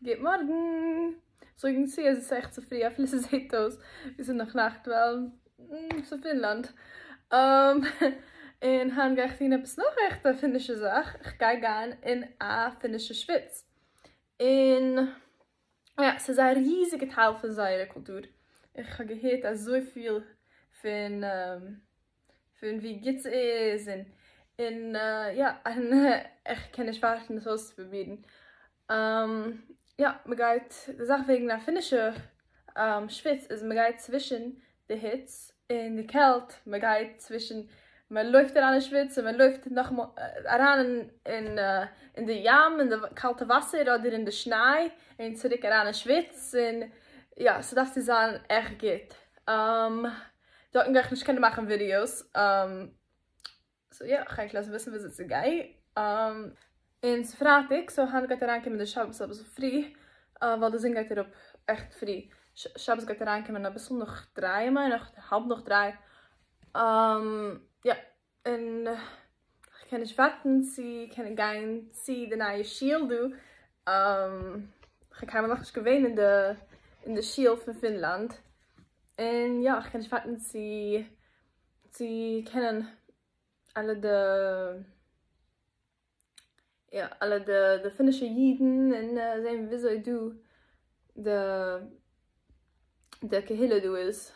גוט מארגן! זאגן צו אז עס איז עכט צופרי אפילו ס'זעהט אויס ווי ס'איז נאך נאכט ווייל ס'איז פינלאנד. און היינט גיי איך טון עפעס נאך עכט א פינישע זאך, איך גיי גיין אין א פינישע שוויץ. און יא, ס'איז א ריזיגע טייל פון זייערע קולטור, איך האב געהערט אזויפיל פון פון ווי גוט ס'איז און און יא און איך קען נישט ווארטן עס אויסצופרובירן. יא מ'גייט, די זאך וועגן א פינישע שוויץ איז מ'גייט צווישן די היץ און די קעלט, מ'גייט צווישן, מ'לויפט אריין אין שוויץ און מ'לויפט נאכאמאל אריין אין אין די ים אין די קאלטע וואסער אדער אין די שניי און צוריק אריין אין שוויץ און יא ס'דארף צו זיין עכט גוט. דארטן גיי איך נישט קענען מאכן ווידיאוס, סאו יא, כ'גיי ענק לאזן וויסן וויאזוי ס'גייט. און ס'איז פרייטאג, סאו היינט גייט אריינקומען די שבת אביסל פרי, ווייל די זון גייט אראפ עכט פרי, שבת גייט אריינקומען אביסל נאך דריי מיין איך, האלב נאך דריי, יא. און כ'קען נישט ווארטן צו קענען גיין צו די נייע שול דא, כ'בין קיינמאל נאכנישט געווען אין די אין די שול פון פינלאנד, און יא כ'קען נישט ווארטן צו צו קענען אלע די יא אלע די די פינישע אידן און זען וויאזוי דא די די קהילה דא איז.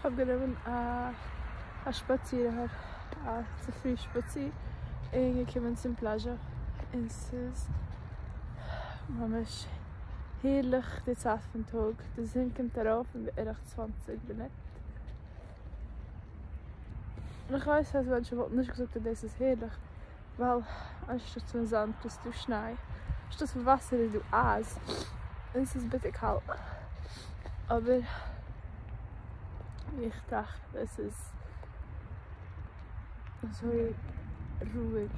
כ'האב גענומען א שפאציר, א צופרי שפאציר, און געקומען צום פלאזשע, און ס'איז ממש הערליך די צייט פון טאג, די זון קומט ארויף אין בערך צוואנציג מינוט, און איך ווייס אז מענטשן וואלטן נישט געזאגט אז דאס איז הערליך, ווייל אנשטאט פון זאמד איז דא שניי, אנשטאט פון וואסער איז דא אייז, און ס'איז ביטער קאלט, אבער איך טראכט עס איז אזוי רואיג.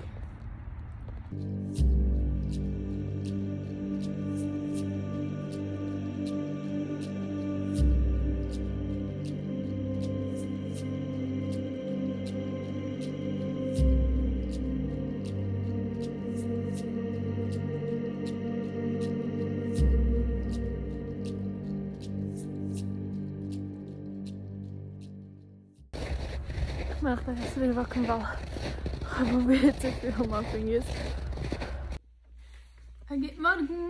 כ'מיין איך דארף צוריק וואקן ווייל כ'האב פרובירט צו פילן מיין פינגערס. א גוט מארגן!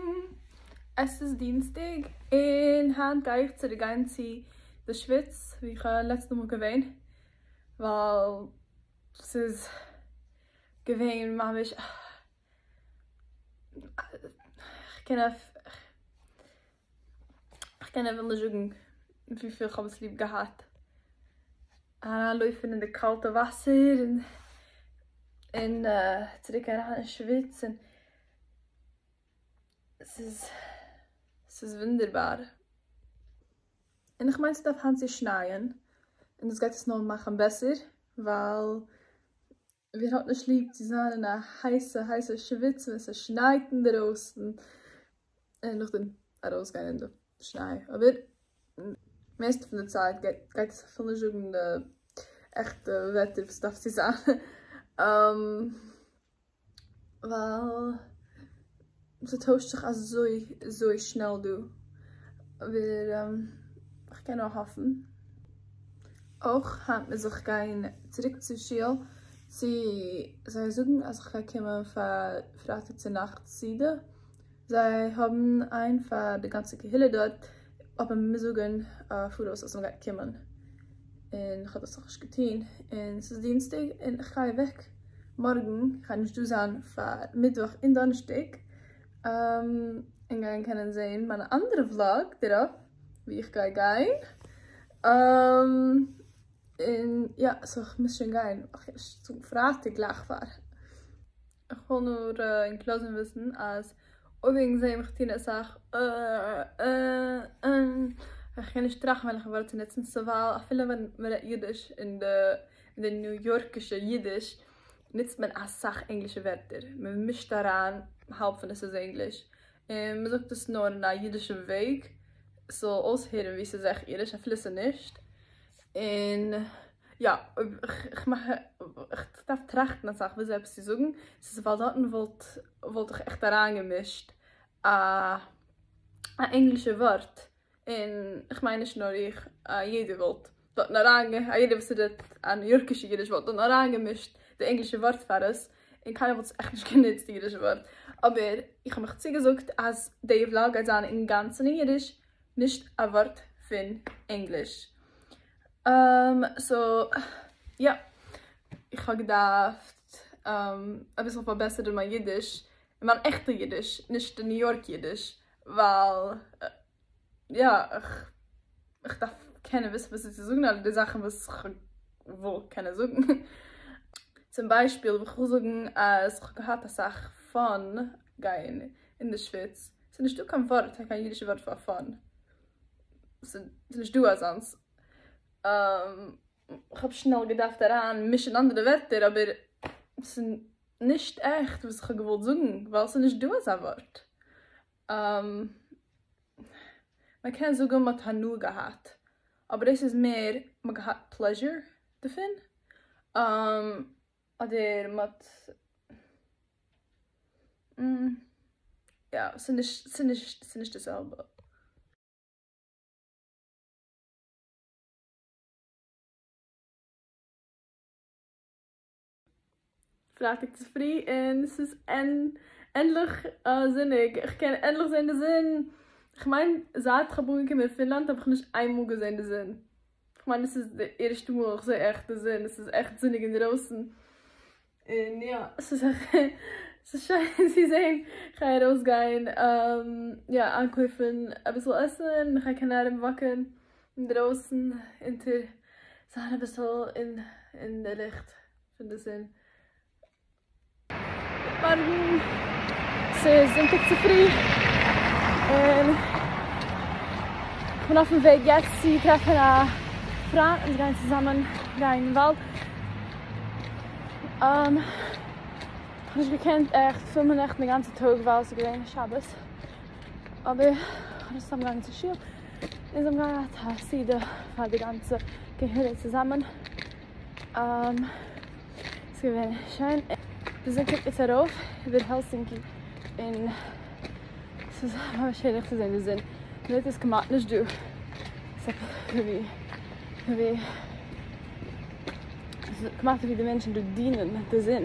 עס איז דינסטאג און היינט גיי איך צוריק גיין צו די שוויץ ווי איך האב לעצטע מאל געווען ווייל ס'איז געווען ממש כ'קען כ'קען אפילו נישט זאגן וויפיל כ'האב עס ליב געהאט אריינלויפן אין די קאלטע וואסער און און צוריק אריין אין שוויץ און ס'איז ס'איז וואונדערבאר. און איך מיין ס'דארף היינט צו שנייען און דאס גייט עס נאר מאכן בעסער ווייל ווער האט נישט ליב צו זיין אין א הייסע הייסע שוויץ ווען ס'שנייט אינדערויסן און נאכדעם ארויסגיין אין די שניי אבער מערסטע פון די צייט גייט עס אפילו נישט זאגן די עכטע וועטער וואס ס'דארף צו זיין. ווייל ס'טוישט זיך אזוי אזוי שנעל דא, אבער כ'קען נאר האפן. אויך היינט מוז איך גיין צוריק צו שול צו זיי זאגן אז כ'גיי קומען פאר פרייטאג צונאכטס סעודה, זיי האבן איין פאר די גאנצע קהילה דארט, אבער מ'מוז זאגן פאראויס אז מ'גייט קומען, און כ'האב דאס נאכנישט געטון, און ס'איז דינסטאג און כ'גיי אוועק מארגן, כ'גיי נישט דא זיין פאר מיטוואך און דאנערשטאג, און גיין קענען זעהן מיינע אנדערע וולאג דערויף. וואו איך גיי גיין. און יא, סאו איך מוז שוין גיין, איך קען נישט זאגן פרייטאג גלייך פאר. איך וויל נאר ענק לאזן וויסן אז אויב ענק זעהן מיך טון אסאך אה אה אה איך קען נישט טראכטן וועלכע ווארט צו נוצן סאו ווייל אפילו ווען מ'רעדט אידיש אין די אין די ניו יארקישע אידיש נוצט מען אסאך ענגלישע ווערטער מ'מישט אריין האלב פון עס איז ענגליש און מ'זאגט עס נאר אין א אידישע וועג ס'זאל אויסהערן ווי ס'איז עכט אידיש אפילו ס'איז נישט און יא, אויב איך מאך, איך דארף טראכטן אסאך וויאזוי עפעס צו זאגן, ס'איז ווייל דארטן וואלט וואלט איך עכט אריינגעמישט א א ענגלישע ווארט, און איך מיין נישט נאר איך, א יעדער וואלט דארטן אריינגע, א יעדער וואס רעדט א ניו יארקישע אידיש וואלט דארטן אריינגעמישט די ענגלישע ווארט פאר עס, און קיינער וואלט עס עכט נישט גענוצט די אידישע ווארט, אבער איך האב מיך צוגעזאגט אז די וולאג גייט זיין אינגאנצן אין אידיש, נישט א ווארט פון ענגליש. סאו יא, איך האב געדארפט אביסל פארבעסערן מיין אידיש, מיין עכטע אידיש, נישט די ניו יארק אידיש, ווייל יא, איך דארף קענען וויסן וואס צו זאגן אלע די זאכן וואס איך וויל קענען זאגן. צום ביישפיל, איך וויל זאגן אז איך האב געהאט אסאך פאן גיין אין די שוויץ, ס'איז נישטא קיין ווארט, קיין אידישע ווארט פאר פאן. ס'איז נישט דא אזאנס. כ'האב שנעל געדארפט אריין מישן אנדערע ווערטער אבער ס'איז נישט עכט וואס כ'האב געוואלט זאגן ווייל ס'איז נישט דא אזא ווארט. מ'קען זאגן מ'האט הנאה געהאט אבער דאס איז מער מ'האט געהאט פלעזשער דערפון. אדער מ'האט יא ס'איז נישט ס'איז נישט ס'איז נישט די זעלבע. פרייטאג צופרי און ס'איז ענדליך זוניג, איך קען ענדליך זען די זון! כ'מיין זייט כ'האב אנגעקומען אין פינלאנד האב איך נישט איינמאל געזען די זון. כ'מיין עס איז די ערשטע מאל איך זעה עכט די זון, עס איז עכט זוניג אינדערויסן, און יא, עס איז עכט, עס איז שיין צו זען, כ'גיי ארויסגיין יא איינקויפן אביסל עסן, כ'גיי קענען ארום וואקן אינדערויסן אונטער, זיין אביסל אין די ליכט פון די זון. מארגן, ס'איז זונטאג צופרי און כ'בין אויפן וועג יעצט צו טרעפן א פריינט, אונז גייען צוזאמען גיין אין וואלד. כ'האב נישט געקענט עכט פילמען נעכטן די גאנצע טאג ווייל ס'איז געווען שבת, אבער כ'בין סתם געגאנגען צו שול אונז האבן געהאט א סעודה פאר די גאנצע קהילה צוזאמען. ס'איז געווען שיין. די זון קומט יעצט ארויף איבער העלסינקי און ס'איז ממש הערליך צו זען די זון. מ'זעט עס כמעט נישט דא. ס'איז ווי ווי ס'איז כמעט ווי די מענטשן דא דינען די זון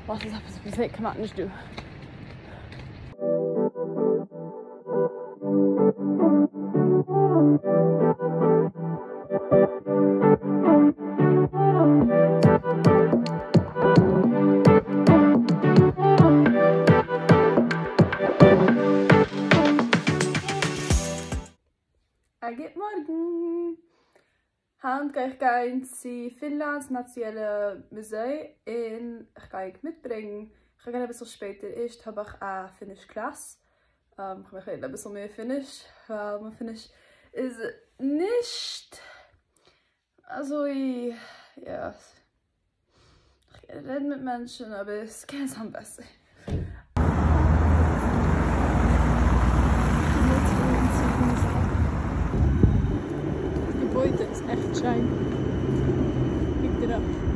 ווייל ס'איז עפעס וואס מ'זעט כמעט נישט דא. א גוט מארגן! היינט גיי איך גיין צו פינלאנד'ס נאציאלע מוזיי און איך גיי ענק מיטברענגן, איך גיי גיין אביסל שפעטער, ערשט האב איך א פיניש קלאס, איך מיך לערנען אביסל מער פיניש ווייל מיין פיניש איז נישט אזוי יא איך קען רעדן מיט מענטשן אבער עס קען זיין בעסער. די געבוידע איז עכט שיין. קוק דערויף.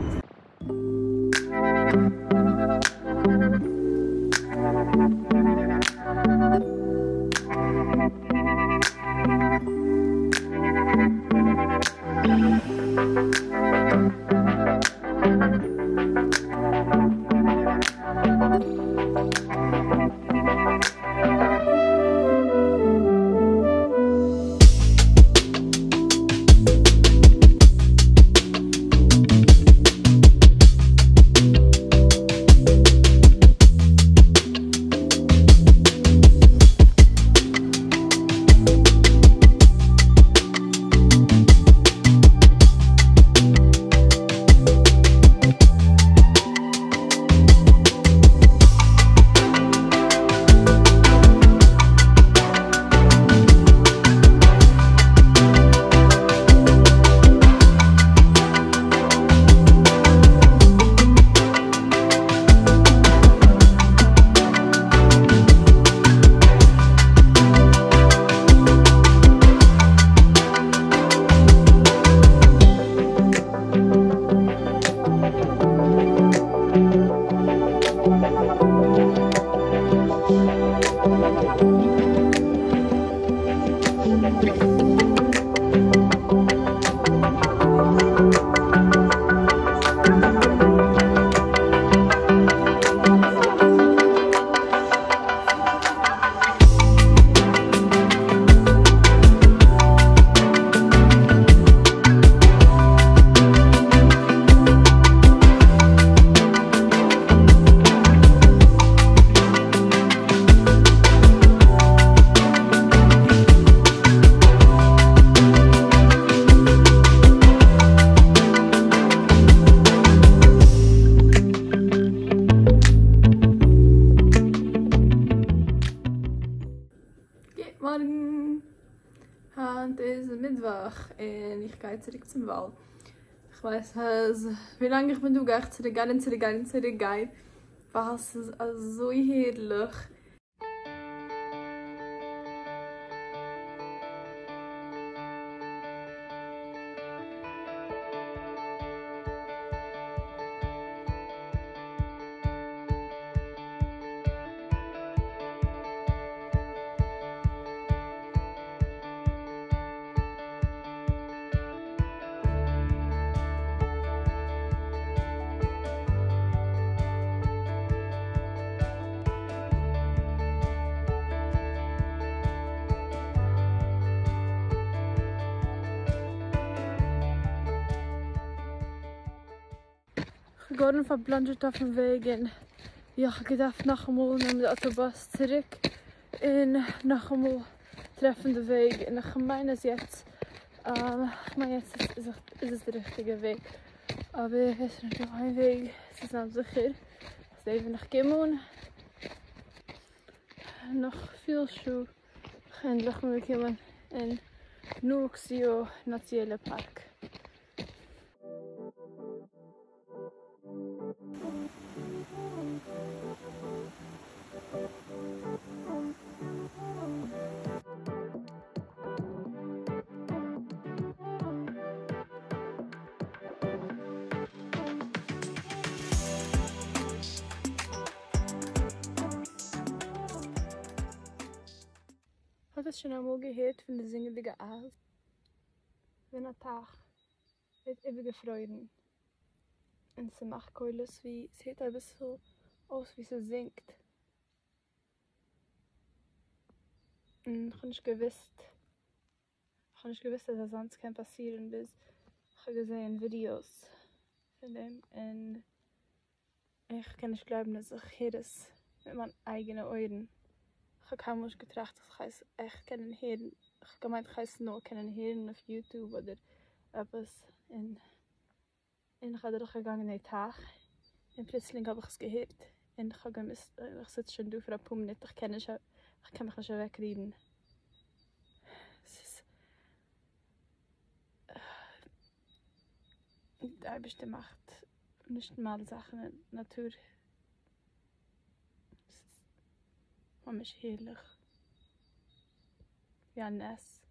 גוט מארגן! היינט איז מיטוואך און איך גיי צוריק צום וואלד. איך ווייס אז ווילאנג איך בין דא גיי איך צוריק גיין און צוריק גיין און צוריק גיין ווייל ס'איז אזוי הערליך. כ'האב געווארן פארבלאנדזשעט אויפן וועג און יא כ'האב געדארפט נאכאמאל נעמען די אוטובוס צוריק און נאכאמאל טרעפן די וועג און כ'מיין אז יעצט כ'מיין יעצט איז עס די ריכטיגע וועג אבער עס איז נישט דא איין וועג צו זיין זיכער כ'זעה ווען איך קום אן נאך פיל שעה כ'ענדליך אנגעקומען אין נואקסיו נאציעלע פארק. האט עטס שוין אמאל געהערט פון די זינגענדיגע אייז? ווען א טייך ווערט איבערגעפרוירן און ס'מאכט קולות ווי ס'הערט אביסל אויס ווי ס'זינגט און כ'האב נישט געוואוסט כ'האב נישט געוואוסט אז אזאנס קען פאסירן ביז כ'האב געזען ווידיאוס פון דעם און איך קען נישט גלייבן אז איך הער עס מיט מיין אייגענע אויערן, איך האב קיינמאל נישט געטראכט אז כ'גיי עס עכט קענען הערן, איך האב געמיינט כ'גיי עס נאר קענען הערן אויף יוטוב אדער עפעס, און און איך האב אדורכגעגאנגען די טייך און פלוצלינג האב איך עס געהערט און איך האב געמוזט, איך זיץ שוין דא פאר אפאר מינוט איך קען נישט איך קען מיך נישט אוועקרירן, ס'איז די אייבערשטער מאכט נישט נארמאלע זאכן אין נאטור, ס'איז ממש הערליך, ווי א נס.